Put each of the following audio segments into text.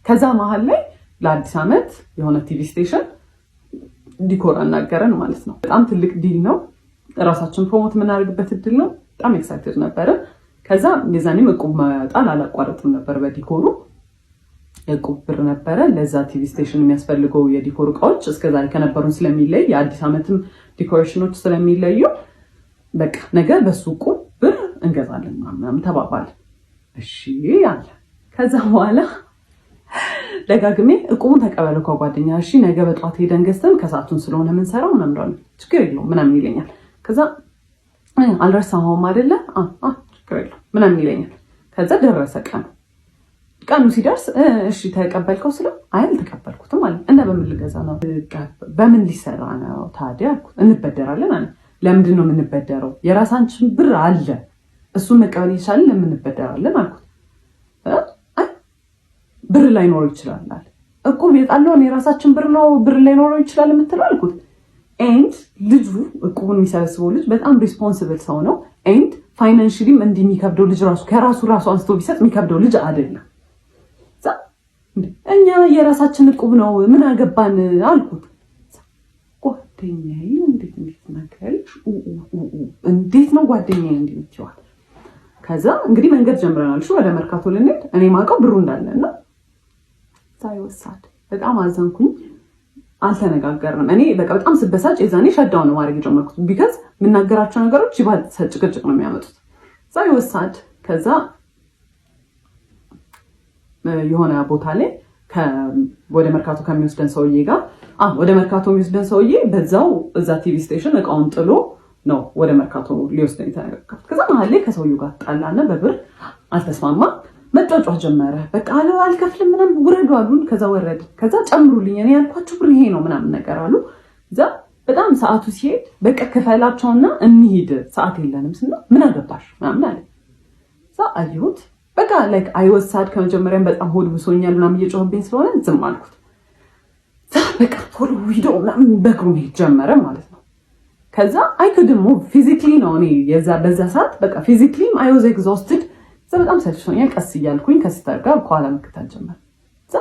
ከዛ መሀል ላይ ለአዲስ ዓመት የሆነ TV station decor አናገረን ማለት ነው። በጣም ትልቅ deal ነው። ራሳችን promote የምናደርግበት እድል ነው። በጣም excited ነበርን። ከዛ የዛኔም እቁብ መጣል አላቋረጥም ነበር በ decor ኡ። የእቁብ ብር ነበረ። ለዛ TV station የሚያስፈልገው የ decor እቃዎች እስከዛሬ ከነበሩን ስለሚለይ፣ የአዲስ ዓመትም decoration ኖች ስለሚለዩ፣ በቃ ነገ በሱ እቁብ ብር እንገዛለን ምናምን ተባባልን። እሺ አለ። ከዛ በኋላ ደጋግሜ እቁቡን ተቀበለው ከጓደኛ፣ እሺ ነገ በጠዋት ሄደን ገዝተን ከሰዓቱን ስለሆነ የምንሰራው ምናምን፣ ችግር የለውም ምናምን ይለኛል። ከዛ አልረሳኸውም አይደለ? ችግር የለውም ምናምን ይለኛል። ከዛ ደረሰ ቀኑ። ቀኑ ሲደርስ እሺ ተቀበልከው ስለው አይ አልተቀበልኩትም አለ። እና በምን ልገዛ ነው? በምን ሊሰራ ነው ታዲያ አልኩት። እንበደራለን አለ። ለምንድን ነው የምንበደረው? የራሳችን ብር አለ፣ እሱን መቀበል ይቻላል። ለምን እንበደራለን አልኩት። አይ ብር ላይኖረው ይችላል አለ። እቁብ የጣለውን የራሳችን ብር ነው ብር ላይኖረው ይችላል የምትለው አልኩት። And ልጁ፣ እቁቡን የሚሰበስበው ልጅ በጣም responsible ሰው ነው። And financially ም እንዲህ የሚከብደው ልጅ፣ ራሱ ከራሱ ራሱ አንስቶ ቢሰጥ የሚከብደው ልጅ አይደለም። እኛ የራሳችን እቁብ ነው፣ ምን አገባን አልኩት። ጓደኛዬ እንዴት እንዴት ትናገሪያለሽ? እንዴት ነው ጓደኛዬ እንዲህ ይችዋል? ከዛ እንግዲህ መንገድ ጀምረናል። እሺ ወደ መርካቶ ልንሄድ፣ እኔ ማውቀው ብሩ እንዳለ እና ሳይወሳድ በጣም አዘንኩኝ። አልተነጋገርንም። እኔ በቃ በጣም ስበሳጭ የዛኔ shut down ነው ማድረግ የጀመርኩት። Because የምናገራቸው ነገሮች ይባል ጭቅጭቅ ነው የሚያመጡት። እዛ ይወሳድ። ከዛ የሆነ ቦታ ላይ ወደ መርካቶ ከሚወስደን ሰውዬ ጋር፣ ወደ መርካቶ የሚወስደን ሰውዬ በዛው እዛ TV station እቃውን ጥሎ ነው ወደ መርካቶ ሊወስደን የተነጋገሩት። ከዛ መሀል ላይ ከሰውዬው ጋር ጣላና በብር አልተስማማ፣ መጫጫ ጀመረ። በቃ አልከፍልም ምናምን፣ ውረዱ አሉን። ከዛ ወረድ። ከዛ ጨምሩልኝ፣ እኔ ያልኳችሁ ብር ይሄ ነው ምናምን ነገር አሉ። እዛ በጣም ሰዓቱ ሲሄድ በቃ ክፈላቸውና እንሂድ፣ ሰዓት የለንም ስንለው ምን አገባሽ ምናምን አለ። እዛ አየሁት፣ በቃ like I was sad፣ ከመጀመሪያም በጣም ሆድ ብሶኛል ምናምን፣ እየጮህብኝ ስለሆነ ዝም አልኩት። በቃ ቶሎ ሂዶ ምናምን በእግሩ መሄድ ጀመረ ማለት ነው። ከዛ I couldn't move physically ነው፣ እኔ በዛ ሰዓት በቃ physically ም I was exhausted። እዛ በጣም ሰልችቶኛል። ቀስ እያልኩኝ ከ sister ጋር ከኋላ መከተል ጀመር። እዛ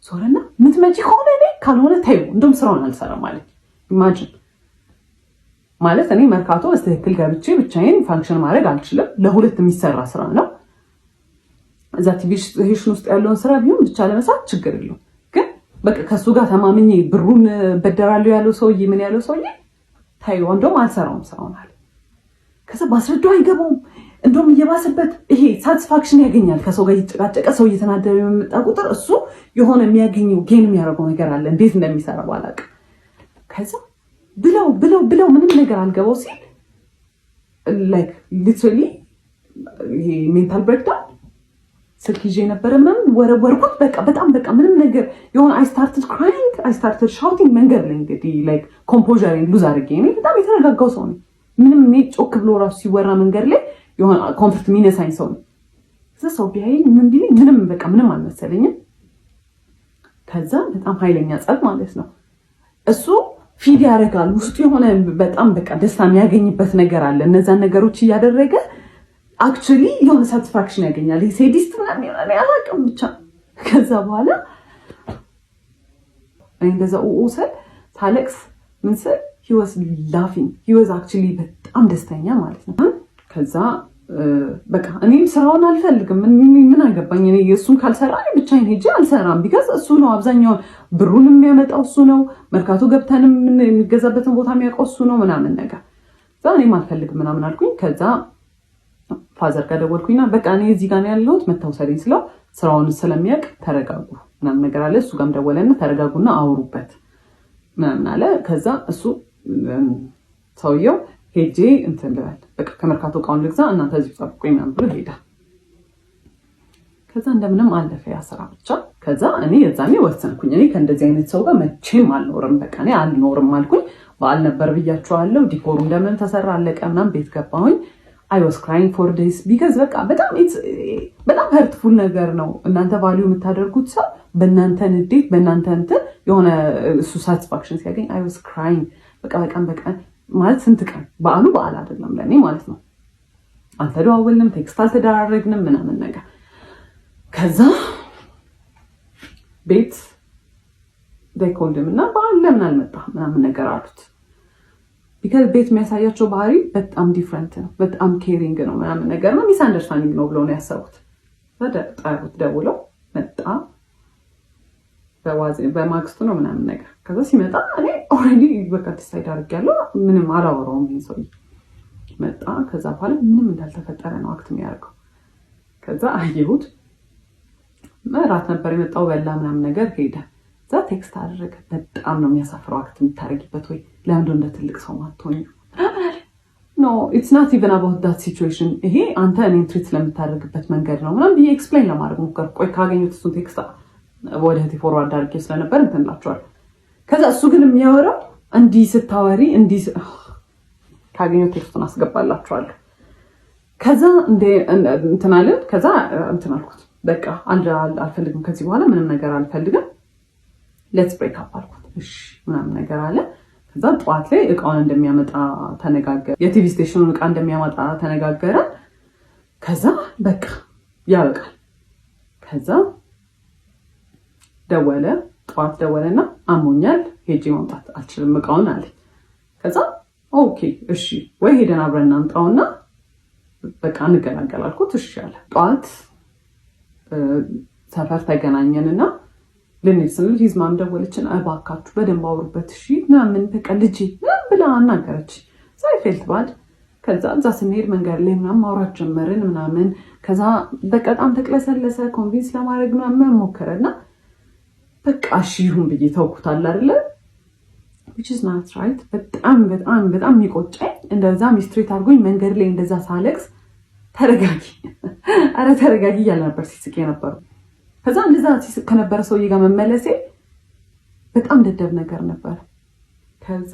ዞረና ምትመጪ ከሆነ እኔ ካልሆነ ተይው፣ እንደውም ስራውን አልሰራም ማለት። Imagine፣ ማለት እኔ መርካቶ በስትክክል ገብቼ ብቻዬን function ማድረግ አልችልም። ለሁለት የሚሰራ ስራ ነው። እዛ TV station ውስጥ ያለውን ስራ ቢሆን ብቻ ለመስራት ችግር የለውም። ግን በቃ ከእሱ ጋር ተማምኜ ብሩን በደራለሁ ያለው ሰውዬ፣ ምን ያለው ሰውዬ ታዩ፣ እንደውም አልሰራውም ስራውን አለ። ከዛ ባስረዳው አይገባውም። እንደውም እየባሰበት፣ ይሄ satisfaction ያገኛል። ከሰው ጋር እየተጨቃጨቀ፣ ሰው እየተናደደ የመጣ ቁጥር እሱ የሆነ የሚያገኘው፣ gain የሚያደርገው ነገር አለ። እንዴት እንደሚሰራ ባላውቅም። ከዛ ብለው ብለው ብለው ምንም ነገር አልገባው ሲል like literally ይሄ mental breakdown፣ ስልክ ይዤ ነበረ ምናምን ወረወርኩት። በቃ በጣም በቃ ምንም ነገር የሆነ I started crying, I started shouting መንገድ ላይ። እንግዲህ like composure ኤን lose አድርጌ፣ እኔ በጣም የተረጋጋው ሰው ነኝ። ምንም እኔ ጮክ ብሎ ራሱ ሲወራ መንገድ ላይ የሆነ comfort የሚነሳኝ ሰው ነኝ። እዛ ሰው ቢያየኝ ምን ቢለኝ ምንም በቃ ምንም አልመሰለኝም። ከዛ በጣም ኃይለኛ ጸብ ማለት ነው። እሱ feed ያደርጋል፣ ውስጡ የሆነ በጣም በቃ ደስታ የሚያገኝበት ነገር አለ። እነዛን ነገሮች እያደረገ actually የሆነ satisfaction ያገኛል። Sadist ምናምን ይሆናል፣ አላውቅም ብቻ። ከዛ በኋላ እኔ እንደዛ ስል፣ ሳለቅስ፣ ምን ስል he was laughing, he was actually በጣም ደስተኛ ማለት ነው። ከዛ በቃ እኔም ስራውን አልፈልግም። ምን አገባኝ እኔ፣ እሱን ካልሰራ እኔ ብቻዬን ሄጄ አልሰራም። Because እሱ ነው አብዛኛውን ብሩን የሚያመጣው እሱ ነው። መርካቶ ገብተንም የሚገዛበትን ቦታ የሚያውቀው እሱ ነው ምናምን ነገር። እዛ እኔም አልፈልግም ምናምን አልኩኝ። ከዛ father ጋር ደወልኩኝና በቃ እኔ እዚህ ጋር ነው ያለሁት፣ መተህ ውሰደኝ ስለው ስራውን ስለሚያውቅ ተረጋጉ ምናምን ነገር አለ። እሱ ጋርም ደወለና ተረጋጉና አውሩበት ምናምን አለ። ከዛ እሱ ሰውየው ሄጄ እንትን ልበል፣ በቃ ከመርካቶ እቃውን ልግዛ፣ እናንተ እዚሁ ጠብቁኝ ምናምን ብሎ ሄዳ። ከዛ እንደምንም አለፈ ያ ስራ ብቻ። ከዛ እኔ የዛኔ ወሰንኩኝ፣ እኔ ከእንደዚህ አይነት ሰው ጋር መቼም አልኖርም፣ በቃ እኔ አልኖርም አልኩኝ። በዓል ነበር ብያቸዋለሁ። Decor ኡ እንደምንም ተሰራ፣ አለቀ ምናምን፣ ቤት ገባሁኝ። I was crying for days because በቃ በጣም በጣም hurtful ነገር ነው። እናንተ value የምታደርጉት ሰው በእናንተ ንዴት፣ በእናንተ እንትን የሆነ እሱ satisfaction ሲያገኝ፣ I was crying በቃ በቀን በቀን ማለት፣ ስንት ቀን በዓሉ በዓል አይደለም ለእኔ ማለት ነው። አልተደዋወልንም፣ text አልተደራረግንም ምናምን ነገር። ከዛ ቤት they called him እና በዓል ለምን አልመጣ ምናምን ነገር አሉት። Because ቤት የሚያሳያቸው ባህሪ በጣም different ነው፣ በጣም caring ነው ምናምን ነገር ነው። Misunderstanding ነው ብለው ነው ያሰቡት። ጠሩት፣ ደውለው መጣ። በማግስቱ ነው ምናምን ነገር። ከዛ ሲመጣ እኔ already በቃ decide አድርጌያለሁ። ምንም አላወራውም። ይሄን ሰውዬ መጣ። ከዛ በኋላ ምንም እንዳልተፈጠረ ነው act የሚያደርገው። ከዛ አየሁት። እራት ነበር የመጣው፣ በላ ምናምን ነገር ሄደ። እዛ text አደረገ። በጣም ነው የሚያሳፍረው act የምታደርጊበት፣ ወይ ለምንድን እንደ ትልቅ ሰው ማትሆኙ ምናምን አለ። No, it's not even about that situation፣ ይሄ አንተ እኔን treat ስለምታደርግበት መንገድ ነው ምናምን ብዬ explain ለማድረግ ሞከርኩ። ቆይ ካገኙት እሱን text ወደ እህቴ forward አድርጌ ስለነበር እንትን እላቸዋለሁ። ከዛ እሱ ግን የሚያወራው እንዲህ ስታወሪ እንዲህ፣ ካገኘሁት text ኡን አስገባላችኋለሁ። ከዛ እንትን አለን። ከዛ እንትን አልኩት፣ በቃ አልፈልግም፣ ከዚህ በኋላ ምንም ነገር አልፈልግም፣ let's break up አልኩት። እሺ ምናምን ነገር አለ። ከዛ ጠዋት ላይ እቃውን እንደሚያመጣ ተነጋገረ። የ TV station ኑን እቃ እንደሚያመጣ ተነጋገረ። ከዛ በቃ ያበቃል። ከዛ ደወለ፣ ጠዋት ደወለና አሞኛል፣ ሄጄ ማምጣት አልችልም እቃውን አለኝ። ከዛ okay እሺ ወይ ሄደን አብረን እናምጣውና በቃ እንገላገል አልኩት። እሺ አለ። ጠዋት ሰፈር ተገናኘንና ልንሄድ ስንል his mom ደወለችን። እባካችሁ በደንብ አውሩበት እሺ ምናምን በቃ ልጄ ምናምን ብላ አናገረች። So I felt bad። ከዛ እዛ ስንሄድ መንገድ ላይ ምናምን ማውራት ጀመርን ምናምን። ከዛ በቃ በጣም ተቅለሰለሰ። Convince ለማድረግ ምናምን ሞከረ እና በቃ እሺ ይሁን ብዬ ተውኩታል አይደለ፣ which is not right። በጣም በጣም በጣም የሚቆጨኝ እንደዛ mistreat አድርጎኝ መንገድ ላይ እንደዛ ሳለቅስ ተረጋጊ፣ አረ ተረጋጊ እያለ ነበር ሲስቅ የነበረው። ከዛ እንደዛ ሲስቅ ከነበረ ሰውዬ ጋር መመለሴ በጣም ደደብ ነገር ነበር። ከዛ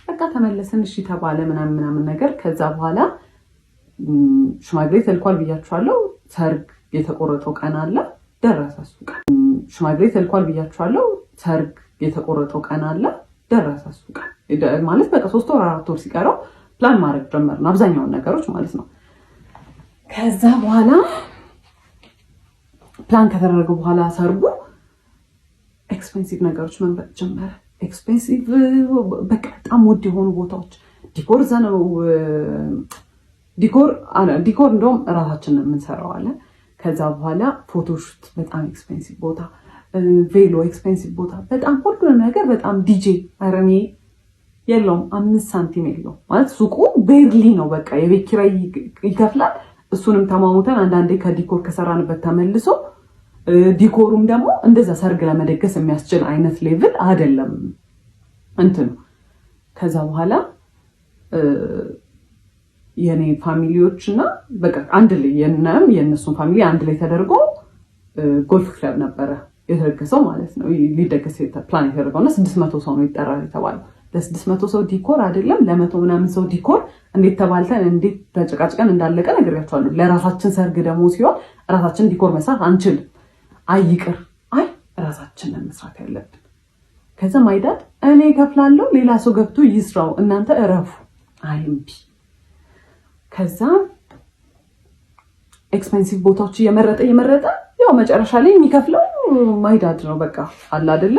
በቃ ተመለስን፣ እሺ ተባለ ምናምን ምናምን ነገር። ከዛ በኋላ ሽማግሌ ተልኳል ብያችኋለሁ። ሰርግ የተቆረጠው ቀን አለ፣ ደረሰ እሱ ቀን። ሽማግሌ ተልኳል ብያችኋለሁ። ሰርግ የተቆረጠው ቀን አለ፣ ደረሰ እሱ ቀን። ማለት በቃ 3 ወር 4 ወር ሲቀረው ፕላን ማድረግ ጀመርን፣ አብዛኛውን ነገሮች ማለት ነው። ከዛ በኋላ ፕላን ከተደረገ በኋላ ሰርጉ expensive ነገሮች መምረጥ ጀመረ። Expensive በቃ በጣም ውድ የሆኑ ቦታዎች፣ decor እዛ ነው። Decor እንደውም እራሳችንን የምንሰራው አለ። ከዛ በኋላ photoshoot በጣም expensive ቦታ፣ ቬሎ expensive ቦታ፣ በጣም ሁሉንም ነገር በጣም፣ ዲጄ፣ ኧረ እኔ የለውም፣ 5 ሳንቲም የለውም። ማለት ሱቁ barely ነው፣ በቃ የቤት ኪራይ ይከፍላል። እሱንም ተማሙተን አንዳንዴ ከ decor ከሰራንበት ተመልሶ፣ decor ኡም ደግሞ እንደዛ ሰርግ ለመደገስ የሚያስችል አይነት level አይደለም እንትኑ። ከዛ በኋላ የኔ family ዎች እና በቃ አንድ ላይ የነም የእነሱን family አንድ ላይ ተደርጎ golf club ነበረ የተደገሰው ማለት ነው። ሊደገስ ፕላን የተደረገው እና 600 ሰው ነው ይጠራል የተባለው። ለ600 ሰው decor አይደለም፣ ለ100 ምናምን ሰው decor እንዴት ተባልተን እንዴት ተጨቃጭቀን እንዳለቀ ነግሬያቸዋለሁ። ለራሳችን ሰርግ ደግሞ ሲሆን ራሳችን decor መስራት አንችልም። አይ ይቅር፣ አይ ራሳችንን መስራት ያለብን። ከዛ my dad እኔ እከፍላለሁ፣ ሌላ ሰው ገብቶ ይስራው፣ እናንተ እረፉ። አይ እምቢ። ከዛ expensive ቦታዎች እየመረጠ እየመረጠ ያው መጨረሻ ላይ የሚከፍለው my dad ነው። በቃ አለ አይደለ፣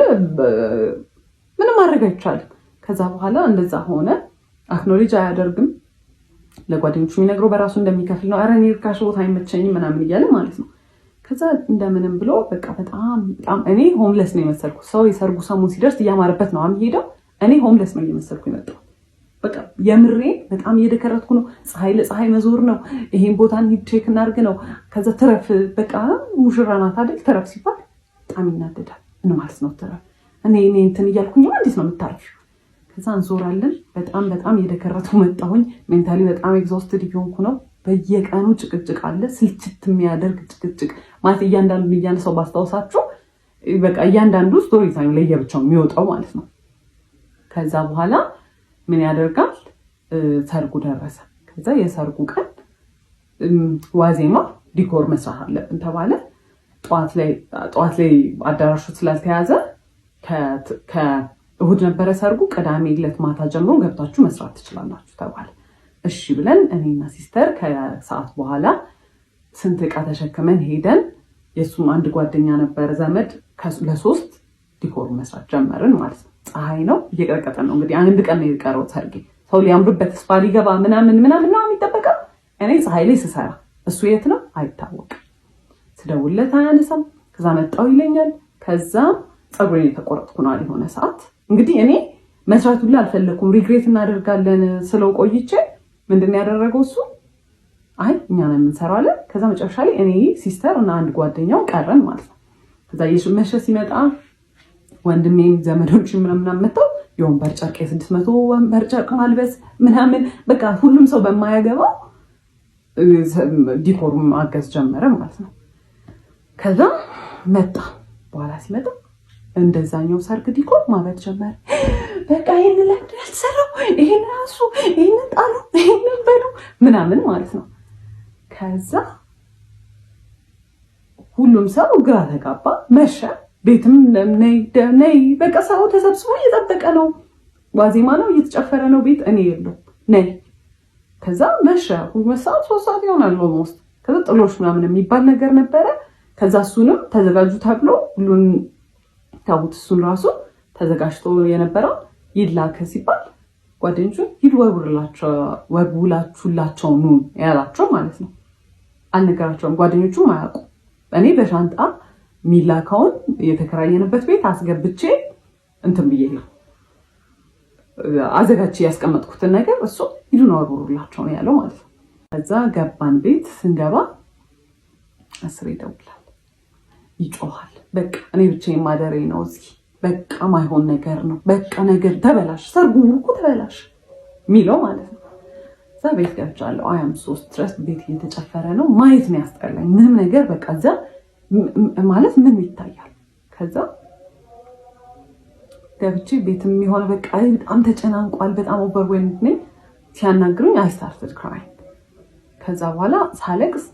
ምንም ማድረግ አይቻልም። ከዛ በኋላ እንደዛ ሆነ። Acknowledge አያደርግም። ለጓደኞቹ የሚነግረው በራሱ እንደሚከፍል ነው። ኧረ እኔ ርካሽ ቦታ አይመቸኝም ምናምን እያለ ማለት ነው። ከዛ እንደምንም ብሎ በቃ በጣም በጣም እኔ homeless ነው የመሰልኩት። ሰው የሰርጉ ሰሞን ሲደርስ እያማረበት ነው የሚሄደው። እኔ homeless ነው እየመሰልኩ የመጣሁት። በቃ የምሬ በጣም እየደከረትኩ ነው። ፀሐይ ለፀሐይ መዞር ነው። ይሄን ቦታ እንሂድ check እናድርግ ነው። ከዛ ትረፍ፣ በቃ ሙሽራ ናት አይደል? ትረፍ ሲባል በጣም ይናደዳል። ምን ማለት ነው ትረፍ? እኔ እንትን እያልኩኝ እንዴት ነው የምታርፊው? ከዛ እንዞራለን። በጣም በጣም እየደከረቱ መጣሁኝ። Mentally በጣም exhausted እየሆንኩ ነው። በየቀኑ ጭቅጭቅ አለ። ስልችት የሚያደርግ ጭቅጭቅ፣ ማለት እያንዳንዱ እያነሳው ባስታውሳችሁ በቃ እያንዳንዱ story time ለየብቻው የሚወጣው ማለት ነው። ከዛ በኋላ ምን ያደርጋል? ሰርጉ ደረሰ። ከዛ የሰርጉ ቀን ዋዜማ decor መስራት አለብን ተባለ። ጠዋት ላይ አዳራሹ ስላልተያዘ ከእሁድ ነበረ ሰርጉ። ቅዳሜ ዕለት ማታ ጀምሮ ገብታችሁ መስራት ትችላላችሁ ተባለ። እሺ ብለን እኔና sister ከሰዓት በኋላ ስንት ዕቃ ተሸክመን ሄደን የእሱም አንድ ጓደኛ ነበረ ዘመድ፣ ለሶስት decor መስራት ጀመርን ማለት ነው። ፀሐይ ነው፣ እየቀጠቀጠ ነው። እንግዲህ አንድ ቀን ነው የቀረው ሰርጌ። ሰው ሊያምርበት spa ሊገባ ምናምን ምናምን ነው የሚጠበቀው። እኔ ፀሐይ ላይ ስሰራ እሱ የት ነው አይታወቅም። ስደውልለት አያነሳም። ከዛ መጣው ይለኛል። ከዛ ፀጉሬን የተቆረጥኩ ነው የሆነ ሰዓት። እንግዲህ እኔ መስራት ሁላ አልፈለኩም። Regret እናደርጋለን ስለው ቆይቼ ምንድን ያደረገው እሱ አይ እኛ ነው የምንሰራው አለ። ከዛ መጨረሻ ላይ እኔ፣ sister እና አንድ ጓደኛው ቀረን ማለት ነው። ከዛ መሸ ሲመጣ ወንድሜም ዘመዶች ምናምን መጥተው የወንበር ጨርቅ፣ የ600 ወንበር ጨርቅ ማልበስ ምናምን፣ በቃ ሁሉም ሰው በማያገባው decor ኡ ማገዝ ጀመረ ማለት ነው። ከዛ መጣ። በኋላ ሲመጣ እንደዛኛው ሰርግ decor ማበድ ጀመረ። በቃ ይህን ለምንድን ያልተሰራው? ይሄን ራሱ፣ ይሄንን ጣሉ፣ ይሄንን በሉ ምናምን ማለት ነው። ከዛ ሁሉም ሰው ግራ ተጋባ። መሸ። ቤትም ነይ ነይ፣ በቃ ሰው ተሰብስቦ እየጠበቀ ነው። ዋዜማ ነው፣ እየተጨፈረ ነው ቤት፣ እኔ የለሁም፣ ነይ። ከዛ መሸ። 2 ሰዓት 3 ሰዓት ይሆናል almost። ከዛ ጥሎሽ ምናምን የሚባል ነገር ነበረ። ከዛ እሱንም ተዘጋጁ ተብሎ ሁሉን ተዉት። እሱን ራሱ ተዘጋጅቶ የነበረው ይላክ ሲባል ጓደኞቹን ሂዱ ወርውላችሁላቸው ኑ ያላቸው ማለት ነው። አልነገራቸውም። ጓደኞቹም አያውቁ። እኔ በሻንጣ የሚላከውን የተከራየንበት ቤት አስገብቼ እንትን ብዬ ነው አዘጋጅቼ ያስቀመጥኩትን ነገር እሱ ሂዱን ወርውሩላቸው ነው ያለው ማለት ነው። ከዛ ገባን። ቤት ስንገባ አስሬ ይደውላል፣ ይጮሃል። በቃ እኔ ብቻዬን ማደሬ ነው እዚህ፣ በቃ ማይሆን ነገር ነው፣ በቃ ነገር ተበላሽ፣ ሰርጉ እኮ ተበላሽ የሚለው ማለት ነው። እዛ ቤት ገብቻለሁ። I am so stressed። ቤት እየተጨፈረ ነው። ማየት ነው ያስጠላኝ። ምንም ነገር በቃ እዛ ማለት ምን ይታያል። ከዛ ገብቼ ቤትም የሆነ በቃ በጣም ተጨናንቋል። በጣም overwhelmed ነኝ። ሲያናግሩኝ I started crying። ከዛ በኋላ ሳለቅስ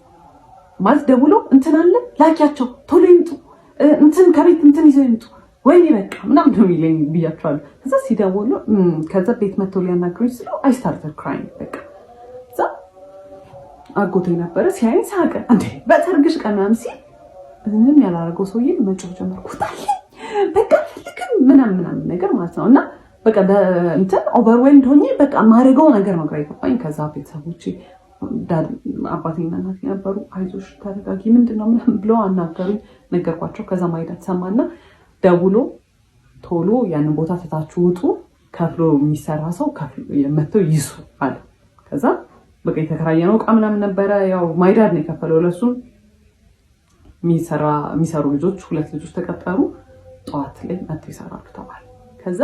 ማለት ደውሎ እንትን አለ ላኪያቸው፣ ቶሎ ይምጡ፣ እንትን ከቤት እንትን ይዘው ይምጡ፣ ወይኔ በቃ ምናምን ነው የሚለኝ ብያቸዋለሁ። ከዛ ሲደውሉ፣ ከዛ ቤት መጥተው ሊያናግሩኝ ስለው I started crying። በቃ እዛ አጎቴ ነበረ፣ ሲያይን ሳቀ። እንዴ በሰርግሽ ቀን ምናምን ሲል ምንም ያላረገው ሰውዬ መጮህ ጀመርኩ። ውጣልኝ፣ በቃ አልፈልግም ምናምን ምናምን ነገር ማለት ነው። እና በቃ እንትን overwhelmed ሆኜ በቃ ማድረገው ነገር ነው ግራ የገባኝ። ከዛ ቤተሰቦቼ አባቴና እናቴ ነበሩ። አይዞሽ ተረጋጊ፣ ምንድን ነው ምናምን ብለው አናገሩኝ። ነገርኳቸው። ከዛ my dad ሰማና ደውሎ ቶሎ ያንን ቦታ ትታችሁ ውጡ፣ ከፍሎ የሚሰራ ሰው መጥተው ይሱ አለ። ከዛ በቃ የተከራየነው እቃ ምናምን ነበረ። ያው my dad ነው የከፈለው ለሱም። የሚሰሩ ልጆች ሁለት ልጆች ተቀጠሩ። ጠዋት ላይ መጥተው ይሰራሉ ተባለ። ከዛ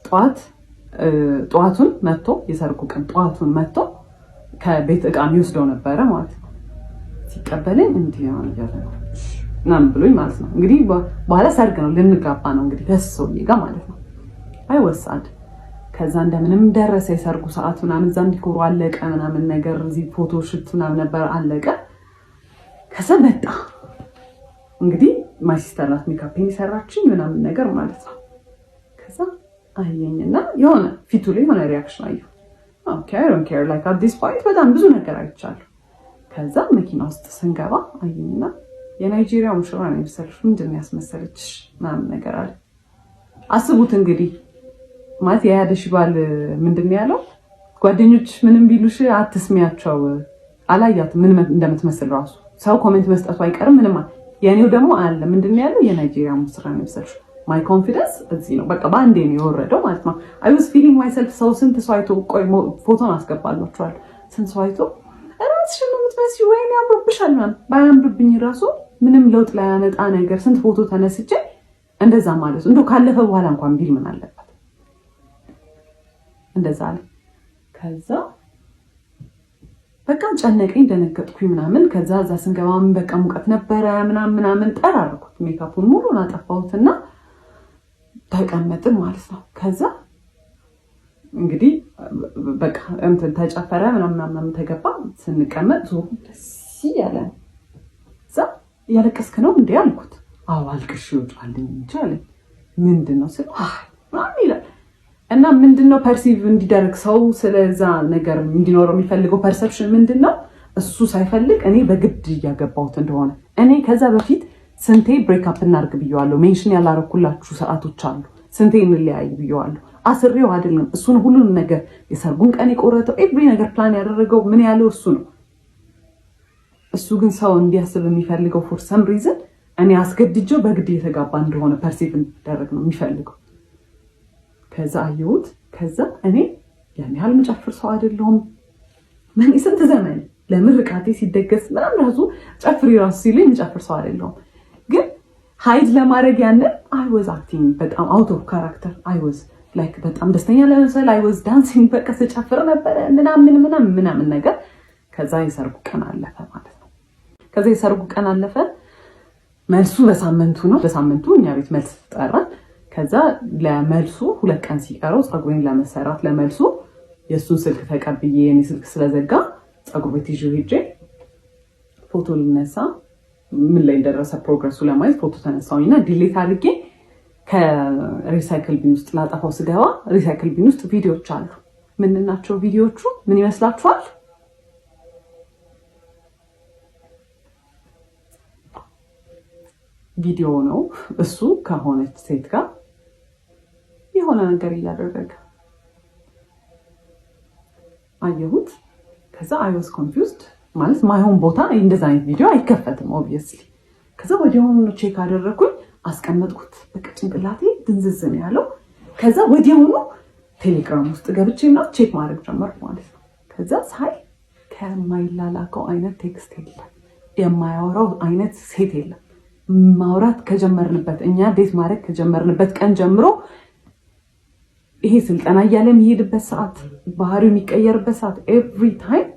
ጠዋት ጠዋቱን መጥቶ፣ የሰርጉ ቀን ጠዋቱን መጥቶ ከቤት እቃ የሚወስደው ነበረ ማለት ነው። ሲቀበለኝ እንዲህ እያለ ነው ምናምን ብሎኝ ማለት ነው። እንግዲህ በኋላ ሰርግ ነው፣ ልንጋባ ነው እንግዲህ ከሱ ሰውዬ ጋር ማለት ነው። I was sad። ከዛ እንደምንም ደረሰ የሰርጉ ሰዓት ምናምን፣ እዛም decor ኡ አለቀ ምናምን ነገር፣ እዚህ photo shoot ምናምን ነበር፣ አለቀ። ከዛ መጣ። እንግዲህ my sister ናት ሜካፔን የሰራችኝ ምናምን ነገር ማለት ነው። ከዛ አየኝና የሆነ ፊቱ ላይ የሆነ reaction አየሁ። Okay, I don't care, like at this point በጣም ብዙ ነገር አይቻለሁ። ከዛ መኪና ውስጥ ስንገባ አየኝና የናይጄሪያ ሙሽራ ነው የመሰለሽ፣ ምንድን ነው ያስመሰለችሽ ምናምን ነገር አለ። አስቡት እንግዲህ ማለት የያደሽ ባል ምንድን ነው ያለው? ጓደኞች ምንም ቢሉሽ አትስሚያቸው። አላያትም ምን እንደምትመስል ራሱ፣ ሰው comment መስጠቱ አይቀርም። ምንም የእኔው ደግሞ አለ፣ ምንድን ነው ያለው? የናይጄሪያ ሙሽራ ነው የመሰለሽ። My confidence እዚህ ነው፣ በቃ በአንዴ ነው የወረደው ማለት ነው። I was feeling myself። ሰው ስንት ሰው አይቶ፣ ቆይ ፎቶን አስገባላችኋለሁ። ስንት ሰው አይቶ ራስሽን ነው የምትመስዪው፣ ወይኔ ያምርብሻል ምናምን። ባያምርብኝ ራሱ ምንም ለውጥ ላያመጣ ነገር ስንት ፎቶ ተነስቼ እንደዛ ማለት እንደው ካለፈ በኋላ እንኳን ቢል ምን አለበት? እንደዛ አለ። ከዛ በቃ ጨነቀኝ፣ ደነገጥኩኝ ምናምን። ከዛ እዛ ስንገባም በቃ ሙቀት ነበረ ምናምን ምናምን፣ ጠራርኩት፣ ሜካፑን ሙሉን አጠፋሁትና ተቀመጥን ማለት ነው። ከዛ እንግዲህ በቃ እንትን ተጨፈረ ምናምን ምናምን ተገባ። ስንቀመጥ ዞ ደስ እያለ ነው። እዛ እያለቀስክ ነው እንዴ አልኩት። አዎ አልቅሼ ይወጣልኝ እንጂ አለኝ። ምንድን ነው ስለው ምናምን ይላል። እና ምንድን ነው perceive እንዲደረግ ሰው ስለዛ ነገር እንዲኖረው የሚፈልገው perception ምንድን ነው? እሱ ሳይፈልግ እኔ በግድ እያገባሁት እንደሆነ፣ እኔ ከዛ በፊት ስንቴ break up እናርግ ብየዋለሁ። Mention ያላረኩላችሁ ሰዓቶች አሉ። ስንቴ እንለያይ ብየዋለሁ። አስሬው አይደለም፣ እሱን ሁሉንም ነገር የሰርጉን ቀን የቆረጠው፣ every ነገር ፕላን ያደረገው፣ ምን ያለው እሱ ነው። እሱ ግን ሰው እንዲያስብ የሚፈልገው for some reason እኔ አስገድጀው በግድ እየተጋባ እንደሆነ perceive እንዲደረግ ነው የሚፈልገው። ከዛ አየሁት። ከዛ እኔ ያን ያህል ምጨፍር ሰው አይደለሁም። ምን ስንት ዘመን ለምርቃቴ ሲደገስ ምናምን ራሱ ጨፍሪ ራሱ ሲሉኝ የምጨፍር ሰው አይደለሁም። ግን hide ለማድረግ ያንን I was acting በጣም out of character። I was like በጣም ደስተኛ ለመምሰል I was dancing፣ በቃ ስጨፍር ነበረ ምናምን ምናምን ምናምን ነገር። ከዛ የሰርጉ ቀን አለፈ ማለት ነው። ከዛ የሰርጉ ቀን አለፈ። መልሱ በሳምንቱ ነው። በሳምንቱ እኛ ቤት መልስ ጠራን። ከዛ ለመልሱ 2 ቀን ሲቀረው ፀጉሬን ለመሰራት ለመልሱ የእሱን ስልክ ተቀብዬ፣ የኔ ስልክ ስለዘጋ፣ ፀጉር ቤት ይዤው ሄጄ ፎቶ ልነሳ፣ ምን ላይ እንደደረሰ progress ኡ ለማየት ፎቶ ተነሳሁኝ እና delete አድርጌ ከ recycle bin ውስጥ ላጠፋው ስገባ recycle bin ውስጥ ቪዲዮዎች አሉ። ምን ናቸው ቪዲዮዎቹ? ምን ይመስላችኋል? ቪዲዮ ነው። እሱ ከሆነች ሴት ጋር የሆነ ነገር እያደረገ አየሁት። ከዛ I was confused፣ ማለት ማይሆን ቦታ እንደዛ አይነት ቪዲዮ አይከፈትም obviously። ከዛ ወዲያውኑ check አደረግኩኝ፣ አስቀመጥኩት። በቃ ጭንቅላቴ ድንዝዝ ነው ያለው። ከዛ ወዲያውኑ ቴሌግራም ውስጥ ገብቼ እና check ማድረግ ጀመርኩ ማለት ነው። ከዛ ሳይ ከማይላላከው አይነት text የለም፣ የማያወራው አይነት ሴት የለም። ማውራት ከጀመርንበት፣ እኛ date ማድረግ ከጀመርንበት ቀን ጀምሮ ይሄ ስልጠና እያለ የሚሄድበት ሰዓት፣ ባህሪው የሚቀየርበት ሰዓት፣ every time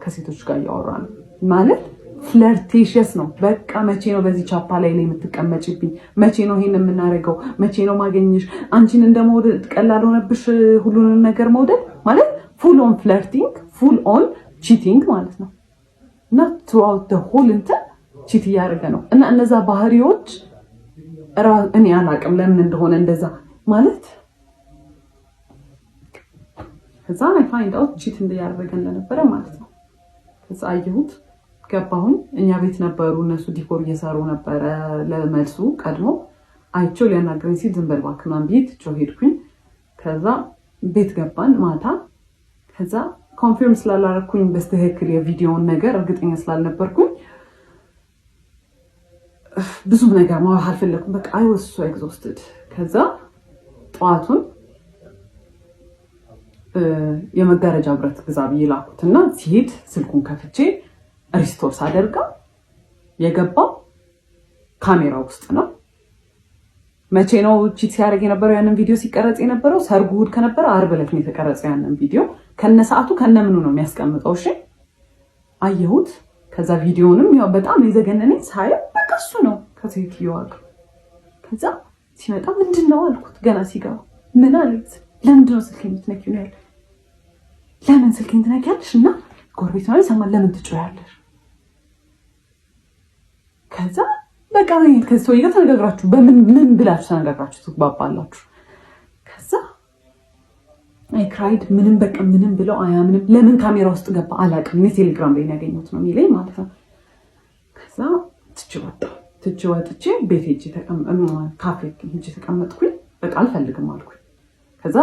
ከሴቶች ጋር እያወራ ነው፣ ማለት flirtatious ነው። በቃ መቼ ነው በዚህ ቻፓ ላይ የምትቀመጭብኝ? መቼ ነው ይሄን የምናደርገው? መቼ ነው ማገኘሽ? አንቺን እንደ መውደድ ቀላል ሆነብሽ ሁሉንም ነገር መውደድ፣ ማለት full on flirting፣ full on cheating ማለት ነው። እና throughout whole እንትን cheat እያደረገ ነው። እና እነዛ ባህሪዎች እኔ አላቅም ለምን እንደሆነ እንደዛ ማለት። ከዛ I find out cheat እያደረገ እንደነበረ ማለት ነው። ከዛ አየሁት፣ ገባሁኝ። እኛ ቤት ነበሩ እነሱ፣ decor እየሰሩ ነበረ ለመልሱ። ቀድሞ አይቼው ሊያናግረኝ ሲል ዝም በል እባክህ ምናምን ብዬ ትቼው ሄድኩኝ። ከዛ ቤት ገባን ማታ። ከዛ confirm ስላላረኩኝ በስትክክል የቪዲዮውን ነገር እርግጠኛ ስላልነበርኩኝ ብዙም ነገር ማውራት አልፈለኩም። በቃ I was so exhausted። ከዛ ጠዋቱን የመጋረጃ ብረት ግዛ ብዬ ላኩት እና ሲሄድ ስልኩን ከፍቼ restore ሳደርገው የገባው ካሜራ ውስጥ ነው። መቼ ነው cheat ሲያደርግ የነበረው? ያንን ቪዲዮ ሲቀረጽ የነበረው ሰርጉ እሑድ ከነበረ ዓርብ ዕለት ነው የተቀረጸው። ያንን ቪዲዮ ከነ ሰዓቱ ከነ ምኑ ነው የሚያስቀምጠው። እሺ አየሁት። ከዛ ቪዲዮንም ያው በጣም የዘገነነኝ ሳየው በቃ እሱ ነው ከሴትዮዋ ጋር። ከዛ ሲመጣ ምንድን ነው አልኩት። ገና ሲገባ ምን አለኝ? ለምንድን ነው ስልክ የምትነኪው ነው ያለ። ለምን ስልኬን ትነኪያለሽ? እና ጎረቤት ነው ይሰማል። ለምን ትጮያለሽ? ከዛ በቃ ከዚህ ሰውዬ ጋር ተነጋግራችሁ በምን ምን ብላችሁ ተነጋግራችሁ ትግባባላችሁ? ከዛ I cried። ምንም በቃ ምንም ብለው አያምንም። ለምን ካሜራ ውስጥ ገባ አላውቅም። እኔ ቴሌግራም ላይ ያገኘሁት ነው የሚለኝ ማለት ነው። ከዛ ትቼ ወጣሁ። ትቼ ወጥቼ ቤት ሄጄ ካፌ ሄጄ ተቀመጥኩኝ። በቃ አልፈልግም አልኩኝ። ከዛ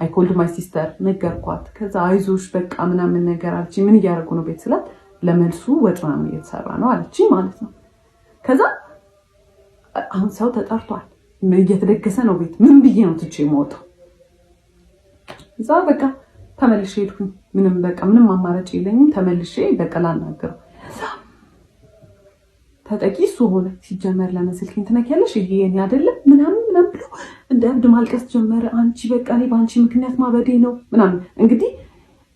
I called my sister፣ ነገርኳት። ከዛ አይዞሽ በቃ ምናምን ነገር አለችኝ። ምን እያደረጉ ነው ቤት ስላት ለመልሱ ወጥ ምናምን እየተሰራ ነው አለችኝ ማለት ነው። ከዛ አሁን ሰው ተጠርቷል፣ እየተደገሰ ነው ቤት። ምን ብዬ ነው ትቼ የምወጣው? እዛ በቃ ተመልሼ ሄድኩኝ። ምንም በቃ ምንም አማራጭ የለኝም። ተመልሼ በቃ ላናግረው ተጠቂ እሱ ሆነ። ሲጀመር ለምን ስልኬን ትነኪያለሽ? ይሄ የኔ አይደለም ምናምን ምናምን ብሎ እንደ እብድ ማልቀስ ጀመረ። አንቺ በቃ እኔ በአንቺ ምክንያት ማበዴ ነው ምናምን። እንግዲህ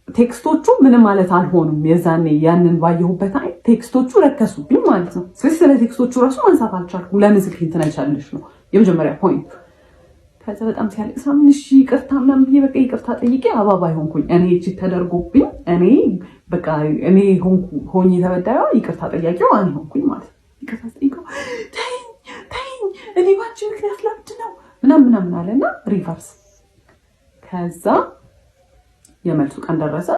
text ኦቹ ምንም ማለት አልሆኑም። የዛኔ ያንን ባየሁበት አይ text ኦቹ ረከሱብኝ ማለት ነው። ስለዚህ ስለ text ኦቹ ራሱ ማንሳት አልቻልኩም። ለምን ስልኬን ትነኪያለሽ ነው የመጀመሪያ point። ከዛ በጣም ሲያለቅስ ምን እሺ ይቅርታ ምናምን ብዬ በቃ ይቅርታ ጠይቄ አባባይ ሆንኩኝ። እኔ cheat ተደርጎብኝ እኔ በቃ እኔ ሆኜ ተበዳይዋ ይቅርታ ጠያቂው እኔ ሆንኩኝ ማለት ነው። ይቅርታ ጠይቀው ተይኝ ተይኝ እኔ ባንቺ ምክንያት ላብድ ነው ምናምን ምናምን አለና reverse። ከዛ የመልሱ ቀን ደረሰ።